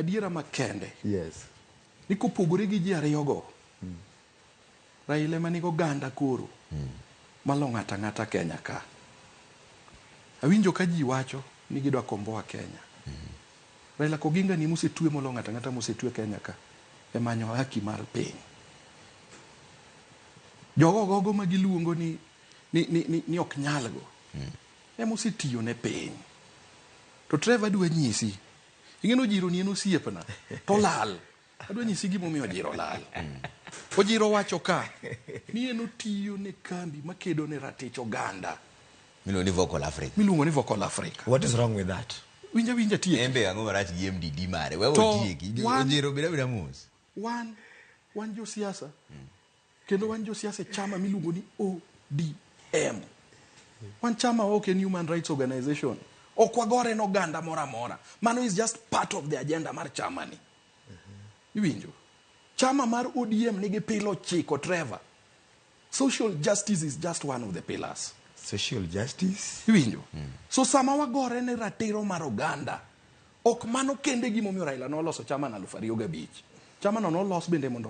Adiera makende ni kopogore gi ji ariyogo, Raila ema nigi oganda koro malo ng'ato ang'ata Kenya ka. Awinjo ka ji wacho ni gidwa komboa Kenya. Raila Koginga ni mosetwe molo ng'ato ang'ata mosetwe Kenya ka e manyo haki mar piny. Jogo gogo ma giluongo ni ok nyalgo ema osetiyo ne piny. To Trevor adwa nyisi, ing'e ni Ojiro ni en osiepna to lal. Adwa nyisi gimomiyo Ojiro lal. Ojiro wacho ka ni en otiyo ne kambi makedo ne ratich oganda Miluongo ni Vocal Africa. Miluongo ni Vocal Africa. What is wrong with that? Winja winja tieki. En be ang'o marach gi MDD mare? We To otieki. Ojiro beda beda mos. Wan josiasa kendo wan josiasa e chama miluongo ni ODM. Wan chama ok en human rights organization. Ok wagore ne oganda moro amora. Mano is just part of the agenda mar chama ni. Iwinjo? Chama mar ODM nigi pillar 9, Trevor. Social justice is just one of the pillars. Social justice? Iwinjo? So sama wagore ne ratiro mar oganda, ok mano kende gimomiyo Raila noloso chama no 2005. Chama no nolos bende mondo